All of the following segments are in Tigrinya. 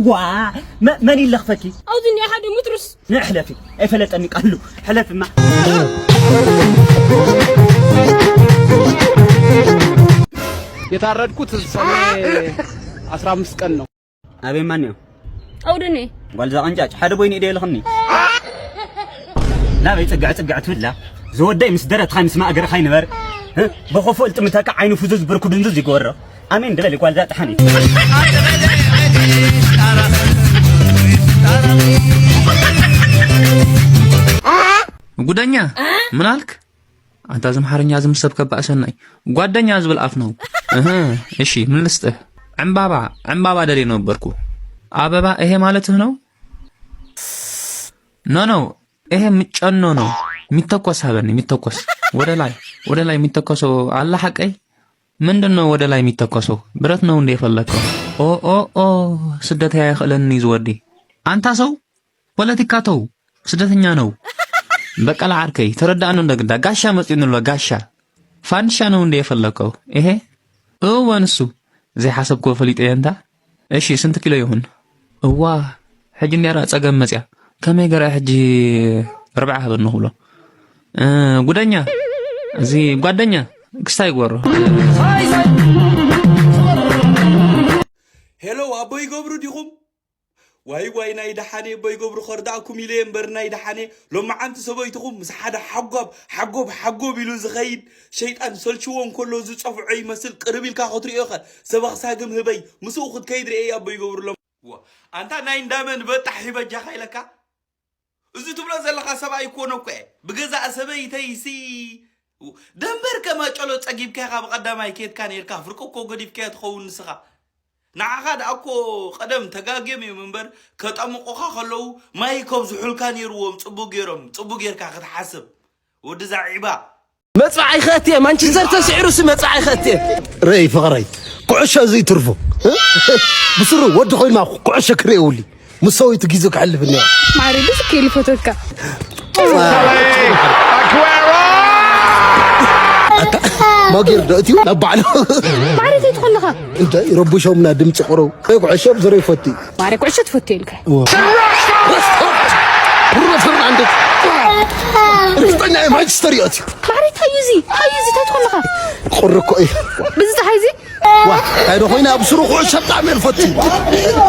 ዋ፣ መ-፣ መን ይለኽፈኪ? ኣብዚ እኒኣ ሓደ ምትርስ። ንሕለፊ፣ ኣይፈለጠኒ ቃሉ። ሕለፍማ። የታረድኩት ሰኔ አስራ አምስት ቀን ነው። ኣበይ ማን እዩ? ኣውድኒ። ጓል ዛቕንጫጭ፣ ሓደ ቦይኒ ኢደ ይልኽኒ። ናበይ ጽግዕ ጽግዕ ትብላ? ዝወደይ ምስ ደረትኻ ምስ ማእገርኻ ይንበር። እ? ብኽፉእ ልጥምተካ ዓይኑ ፍዙዝ ብርኩ ድንዙዝ ይግበሮ። ኣሜን ድበል ጓል ዛጥሓኒ። ጉደኛ፣ ምን አልክ? አንተ ዝምሓርኛ ዝምሰብ ከባእ ሰናይ። ጓደኛ ዝብል ኣፍ ነው። እህ፣ እሺ፣ ምን ልስጥህ? ዕምባባ፣ ዕምባባ ደሌ ነበርኩ። አበባ ይሄ ማለትህ ነው? ኖ፣ ኖ፣ ይሄ ምጨኖ ነው። የሚተኮስ ሀበን፣ የሚተኮስ። ወደ ላይ፣ ወደ ላይ የሚተኮሰው አለ ሐቀይ? ምንድን ነው ወደ ላይ የሚተኮሰው? ብረት ነው እንደ የፈለግከው? ኦ፣ ኦ፣ ኦ፣ ስደት ያየኽእለኒ ዝወዲ። አንታ ሰው፣ ፖለቲካ ተው፣ ስደተኛ ነው። በቀላ ዓርከይ፣ ተረዳእኑ እንደ ግዳ። ጋሻ መጺኡኒ ኣሎ፣ ጋሻ። ፋንድሻ ነው እንደ የፈለግከው? ይሄ? እወ፣ ንሱ። ዘይሓሰብክዎ ፈሊጠ እየ እንታ። እሺ፣ ስንት ኪሎ ይሁን? እዋ፣ ሕጂ እንዲያ ደኣ ጸገም መጽያ። ከመይ ገራ ሕጂ ርብዓ ሃበኒ ክብሎ? እ፣ ጉደኛ፣ እዚ ጓደኛ፣ ክስታይ ግበሮ። ሄሎ፣ ኣቦይ ገብሩ ዲኹም? ዋይ ዋይ ናይ ደሓኔ፣ ኣቦይ ገብሩ ከርዳእኩም ኢለ እየ እምበር ናይ ደሓኔ። ሎማዓንቲ ሰበይትኹም ምስ ሓደ ሓጓብ ሓጎብ ሓጎብ ኢሉ ዝኸይድ ሸይጣን ሰልችዎ እንከሎ ዝጸፍዖ ይመስል ቅርብ ኢልካ ክትሪኦ ኢኻ። ሰበኽ ሳግም ህበይ ምስኡ ክትከይድ ርእየ ኣቦይ ገብሩ ሎም። ዋ፣ ኣንታ ናይ እንዳመን በጣሕ ይበጃኻ ኢለካ? እዚ ትብሎ ዘለኻ ሰብኣይ እኮ ነኮ እየ። ብገዛእ ሰበይተይሲ ደንበር ከማጨሎ ጸጊብካ ኢኻ ብቐዳማይ ኬድካ ነይርካ። ፍርቂ እኮ ገዲፍካዮ ትኸውን ንስኻ። ንዓኻ ደኣ እኮ ቀደም ተጋግዮም እዮም እምበር፣ ከጠምቑኻ ከለዉ ማይ ከብዝሑልካ ነይርዎም፣ ጽቡቕ ገይሮም፣ ጽቡቕ ጌርካ ክትሓስብ። ወዲ ዛዒባ። መጽባዕ ኣይኸእትየ፣ ማንቸስተር ተስዒሩሲ መጽባዕ ኣይኸእትየ። ርእይ ፍቕረይ፣ ኩዕሾ እዚ ይትርፉ። ብስሩ ወዲ ኮይና ኩዕሾ ክርእየውሊ። ምስ ሰበይቱ ግዜ ክሕልፍ እኒኦ። ማሪ፣ ብዙ ኬሊ ፎቶካ። ኣታ፣ ማጌር ዶ እትዩ ናብ ባዕሉ? ማሪ፣ እንታይ ትኾን ኣለኻ? እንታይ ረቡሾምና ድምፂ ቁረው። ኩዕሾ ብዙር ይፈቲ። ማሪ፣ ኩዕሾ ትፈቱ ኢልካ። እዋ። ብሩኖ ፈርናንዴዝ። ርግጠኛ እየ ማንቸስተር እዩ ኣትዩ። ማሪ፣ እንታይ እዩ እዚ? እንታይ እዩ እዚ? እንታይ ትኾን ኣለኻ? ቁሪ እኮ እዩ። ብዚ ፀሓይ እዚ? ዋ፣ እንታይ ዶ ኮይና ኣብ ስሩ ኩዕሾ ብጣዕሚ እየ ዝፈቱ።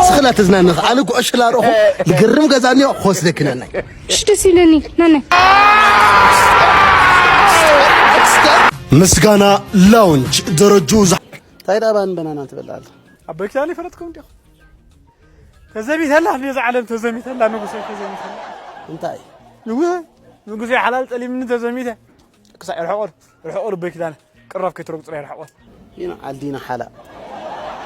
ስኽላ ተዝናንኽ፣ ኣነ ኩዕሾ ላረኹ፣ ልግርም ገዛ እኒኦ፣ ክወስደኪ ናናይ። እሺ፣ ደስ ይብለኒ፣ ናናይ። ምስጋና ላውንጅ ደረጅኡ ዛ- እንታይ ደኣ ባን በናና ትበልዕ ኣላ? ኣቦይ ኪዳነ ይፈለጥኩም እንዲኹም። ተዘሚተላ፣ ነዛ ዓለም ተዘሚተላ፣ ንጉሰይ ተዘሚተላ። እንታይ? ንጉሰይ፣ ንጉሰይ ሓላል ጠሊምኒ ተዘሚተ። ክሳዕ ርሕቆል፣ ርሕቆል ኣቦይ ኪዳነ። ቅራብ ከይትረግጹ ናይ ርሕቆት። ይንዓል ዲና ሓላ።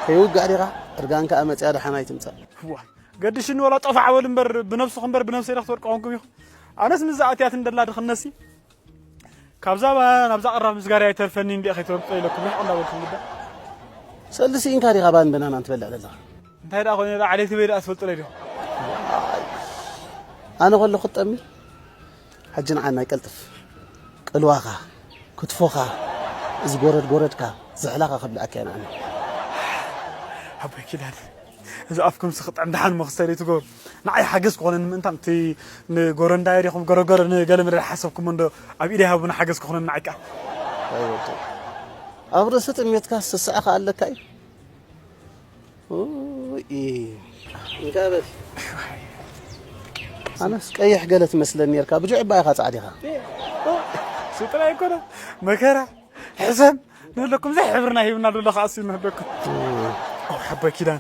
ከይውጋእ ዲኻ? እርጋን ከኣ መጽያ ደሓን ኣይትምጻእ። ዋ፣ ገድሽኒ ወላ ጠፋዕ በሉ እምበር፣ ብነብስኹም እምበር ብነብሰይ ዶ ክትወድቁ ኮንኩም ኢኹም? ኣነስ ምስዛ ኣትያት እንደላ ድኽነሲ፣ ካብዛ ባ-፣ ናብዛ ቅራብ ምስጋር ኣይተርፈኒ እንዲኣ ከይትረግጾ ኢለኩም ርሕቕ እንዳበልኩም ግዳ። ሰልዲ ስኢንካ ዲኻ ባን በናናን ትበልዕ ዘለኻ? እንታይ ደኣ ኮይነ ደኣ ዓሌት በይ ደኣ ትፈልጡ ለይ ዲኹም? ኣነ ከለኹ ትጠሚ? ሕጂ ንዓናይ ቀልጥፍ። ቅልዋኻ፣ ክትፎኻ፣ እዚ ጎረድ ጎረድካ፣ ዝሕላኻ ከብልዓካ እየ ንዓና። ኣቦይ ኪዳነ፣ እዚ ኣፍኩም ስኽጥዕም ደሓን መኽሰሪ ትገብሩ። ንዓይ ሓገዝ ክኾነኒ ምእንታን እቲ ንጎረንዳዮ ዲኹም ጎረጎረ ንገለ መለ ሓሰብኩም እንዶ ኣብ ኢደይ ሃቡና ሓገዝ ክኾነኒ ንዓይ ከኣ። ኣይ ወደይ። ኣብ ርእሲ ጥሜትካ ስስዐ ከኣ ኣለካ እዩ። ኡይ፣ እንካ በል። ኣነስ ቀይሕ ገለ ትመስለኒ ነርካ፣ ብጁዕ እባ ኢኻ ጻዕዲኻ። እሱ ጥራይ ኣይኮነ፣ መከራ፣ ሕሰም፣ ንህለኩም ዘይ ሕብርና ሂብና ዘሎ ከኣ እሱ ንህለኩም። ኦ፣ ሓባይ ኪዳን።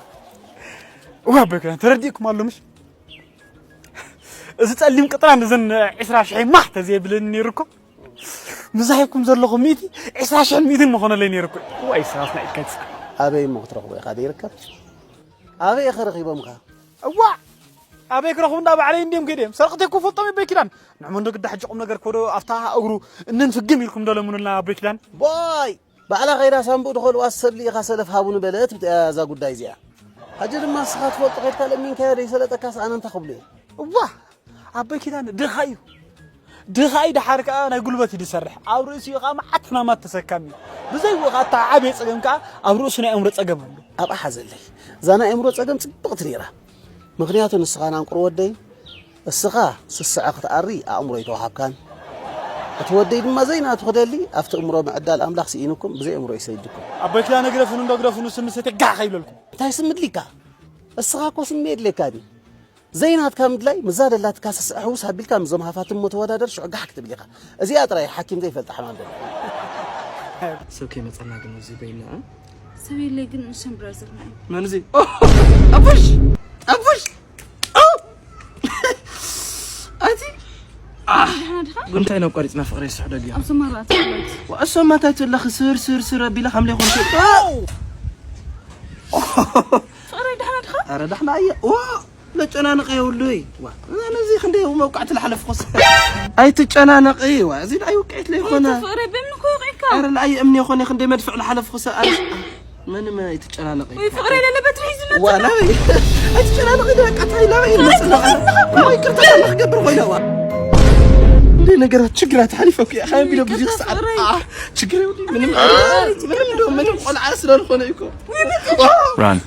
ኦ፣ ሓባይ ኪዳን፣ ተረዲእኩም ኣሎ ምሽ? እዚ ጸሊም ቅጥራን እዘን ዕስራ ሽሕ ማህ ተዘይብለኒ ነይሩ እኮ። ምዛሂብኩም ዘለኹም ሚእቲ፣ ዕስራ ሽሕን ሚእትን ምኾነለይ ነይሩ እኮ። ዋይ፣ ሰላስ ናይ ኢድካ ይጽ-። ኣበይ እሞ ክትረኽቦ ኢኻ ዘይርከብ? ኣበይ ኢኻ ረኺቦምካ? እዋ! ኣበይ ክረኽቡ እንዳ ባዕለይ እንድዮም ከይደዮም። ሰርቕቲ እኮ ፈልጦም ኣቦይ ኪዳን። ንዕሞ እንዶ ግዳ ሕጂ ቁም ነገር ኮዶ ኣብታ እግሩ እንን ፍግም ኢልኩም ዶ ለምኑልና ኣቦይ ኪዳን? ቦይ! ባዕላ ከይዳ ሳንቡእ ድኸልዋ ሰብ ልኢኻ ሰለፍ ሃቡኒ በለት ብትያ እዛ ጉዳይ እዚኣ። ሕጂ ድማ ንስኻ ትፈልጦ ከይድካ ለሚንካዮ ደይሰለጠካስ ኣነ እንታይ ክብሎ እየ? እዋ! ኣቦይ ኪዳነ ድኻ እዩ። ድኻ እዩ፣ ደሓር ከኣ ናይ ጉልበት እዩ ዝሰርሕ። ኣብ ርእሲኡ ከኣ መዓት ሕማማት ተሰካሚ እዩ። ብዘይ ብኡ ከኣ እታ ዓብየ ጸገም ከኣ ኣብ ርእሱ ናይ ኣእምሮ ጸገም ኣሎ። ኣብኣ ሓዘለይ። እዛ ናይ ኣእምሮ ጸገም ጽብቕቲ ነይራ። ምኽንያቱ ንስኻ ናንቁር ወደይ፣ እስኻ ስስዐ ክትኣሪ ኣእምሮ ኣይተዋሃብካን። እቲ ወደይ ድማ ዘይናቱ ክደሊ ኣብቲ እምሮ ምዕዳል ኣምላኽ ስኢኑኩም፣ ብዘይ እምሮ እዩ ሰይድኩም። ኣቦይ ኪዳነ ግደፉኒ እንዶ ግደፉኒ፣ ስሚ ሰትየ ጋሕ ከይብለልኩም። እንታይ ስሚ ድሊካ? እስኻ እኮ ስሚ የድልየካ ድዩ? ዘይናትካ ምድላይ፣ ምዛ ደላትካ ስስዐ ሕውስ ኣቢልካ ምስዞም ሃፋትም እሞ ተወዳደር፣ ሽዑ ጋሕ ክትብል ኢኻ። እዚኣ ጥራይ ሓኪም ዘይፈልጣ ሕማም ደላ። ሰብ ከይመፀና ግን እዚ በይና። ሰብ የለይ ግን ንስም ብራዘርና እዩ። መን እዚ? ኣቡሽ! ኣቡሽ! ኣቲ ደህና ድኻ? ጉንታይ ናብ ቆሪፅና ፍቅሪ ይስሕደግ እዩ። ኣብ ሰማራ ኣትለት እሶማ እንታይ ትብለኺ? ስር ስር ስር ኣቢላ ከም ለይኮንኩ። ፍቅረይ ደህና ድኻ? ኣረ ዳሕና እየ። ዋ ለጨናንቀ የብሉይ። ዋ ነዚ ክንደይ መውቃዕቲ ዝሓለፍኩስ። ኣይትጨናነቂ። ዋ እዚ ናይ ውቅዒት ለይኮነ። ፍቅረይ በምን እኮ ይውቅዕካ? ኣረ ንኣየ እምኒ ይኮነ ክንደይ መድፍዕ ዝሓለፍኩስ። ኣነ ምንም ኣይትጨናነቂ። ወይ ፍቅረይ ለለ በትሪ ሒዙ መጽእ። ዋላ ኣይትጨናነቂ። ደቃ ታይ ላበይ ይመጽእ ኣለኻ? ወይ ቅርታ ክገብር ኮይነ። ዋ እንደ ነገራት ችግራት ሓሊፈኩ እያ። ካን ቢሎ ብዙ ሰዓት ችግር የብሉ። ምንም ምንም ዶ ምንም ቆልዓ ስለልኾነ እኮ። Run.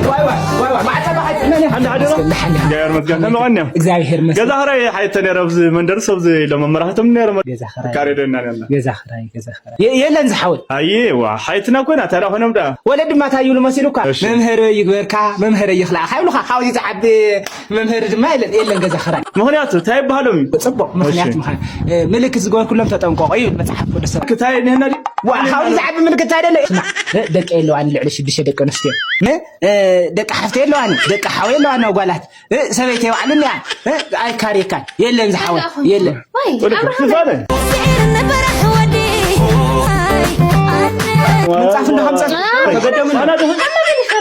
ዋይ ዋይ ዋይ ዋይ ማዕጸባ ሓቂ መን ይሓ ሓንቲ ሓደራ። ስለ ሓሊ እግዚኣብሔር ይመስገን። ከመይ ቀንያ? እግዚኣብሔር ይመስገን። ገዛ ክራይ ሓይተ ነረ ኣብዚ መንደር ሰብ እዚ ኢሎም መመራሕቶም ነረ ገዛ ክራይ ካሬዶ እና ነና። ገዛ ክራይ ገዛ ክራይ የ- የለን ዝሓወይ ኣይ ዋ ሓይትና ኮይና ታራ ኮይኖም ዳ። ወለድ ድማ ታዩ መሲሉካ እሺ። መምህር ይግበርካ መምህር ይኽላእካ ይብሉካ ካብዚ ዝዓቢ መምህር ድማ የለን የለን ገዛ ክራይ ምኽንያቱ እንታይ ይበሃሎም እዩ? ጽቡቅ ምኽንያት እሺ። ምኽንያት ምልክት ዝገበርኩሎም ተጠንቀቑ እዩ መጽሓፍ ቅዱስ ክታይ ነና ዲ ዋ ካብዚ ዝዓቢ ምልክት ኣይደለ ስማዕ እ፣ ደቂ የለዋን ልዕሊ ሽዱሽተ ደቂ ኣንስትዮ እ፣ እ፣ ደቂ ሓፍተ የለዋን ደቂ ሓው የለዋን ጓላት እ፣ ሰበይቲ የባዕሉን እያ እ፣ ኣይካርየካን የለን ዝሓወ የለን ወደ ክፋለ ስዒር ንበራሕ ወዲ ኣይ ኣነ ምንጻፍ እንዶ ከምጻፍ ተገደሙ ኣና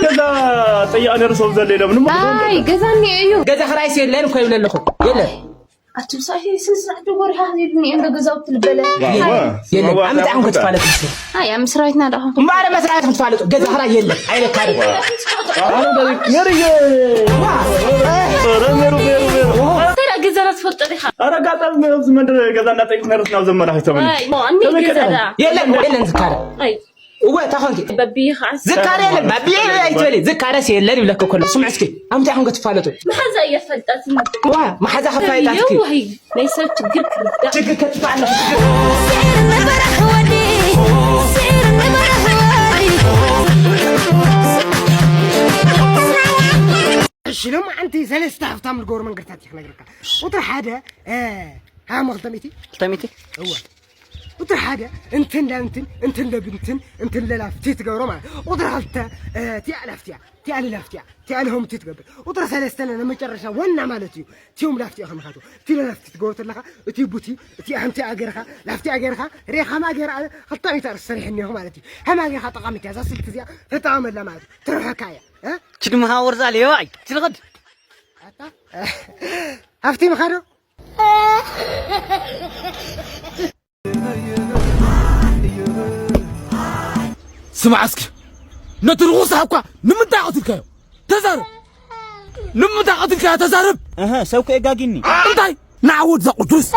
ገዛ ጠይቃ ነርሶም ዘለ ኢሎም ንሞ ኣይ ገዛ እኒኦ እዩ። ገዛ ክራይስ የለን እኮ ይብለ ኣለኹ የለን ኣቲ ብሳይ ስንት ሰዓት ደጎር ሃ ይብኒ እንደ ገዛው ትልበለ። የለን ኣምጣ ኣሁን ክትፋለጥ ምስል ኣይ ኣብ ምስራዊትና ደኹም እምበኣረ መስራት ክትፋለጡ ገዛ ክራይ የለን ኣይለካሪ ነርየ ረ ሜሩ ሜሩ ሜሩ ተራ ገዛና ትፈልጦ ዲኻ? ኧረ ኣጋጣሚ ኣብዚ መንደር ገዛ እንዳጠይቅ ነርስ ናብ ዘመራሒቶም ኣይ ሞ ኣኒ ገዛ ዳ የለን የለን ዝካረ ኣይ እወ ታኾንኪ በብይ ኸዓስ ዝካረ የለን ባቢ ኣይትበሊ ዝካረስ የለን ይብለክ ከሎ ስምዕ እስኪ ኣምታ ይኹን ክትፋለጡ መሓዛ እየ ፈልጣት ዋ መሓዛ ከፋይጣትኪ የዋሂ ናይ ሰብ ችግር ክርዳእ ችግር ከጥፋ ኣለኹ ስዒር ንበራሕ ወዲ ስዒር ንበራሕ ወዲ እሺ ሎማዓንቲ ሰለስተ ሃፍታም ዝገብሩ መንገድታት እየ ክነግረካ። ቁፅሪ ሓደ ሃመ ክልተ ሚእቲ ክልተ ሚእቲ እወ ቁፅሪ ሓደ እንትን ለብንትን እንትን ለብንትን እንትን ለላፍቲ ትገብሮ ማለት ቁፅሪ ክልተ ቲያ ላፍቲያ ቲያ ልላፍቲያ ቲያ ልሆምቲ ትገብር ቁፅሪ ሰለስተ ንመጨረሻ ዋና ማለት እዩ። ቲዮም ላፍቲያ ከምኻቶ ቲ ለላፍቲ ትገብሮ ተለኻ እቲ ቡቲ እቲ ኣምቲ ኣገርኻ ላፍቲ ኣገርኻ ሬኻ ማገር ኣነ ክልተ ሚእቲ ኣርስ ሰሪሕ እኒኹ ማለት እዩ። ሃም ኣገርኻ ጠቓሚት እያ እዛ ስልቲ እዚኣ ተጠቐመላ ማለት እዩ። ትርሕካ እያ እ? ችድምሃ ወርዛ ለየዋይ ችልኸድ ኣታ ሃፍቲ ምኻዶ ስማዕ እስኪ ነቲ ርኹስ ሓኳ ንምንታይ ቀትልካዮ? ተዛረብ። ንምንታይ ቀትልካዮ? ተዛረብ። እህ ሰብኩ የጋጊኒ እንታይ ንዓወት ዘቕዱስ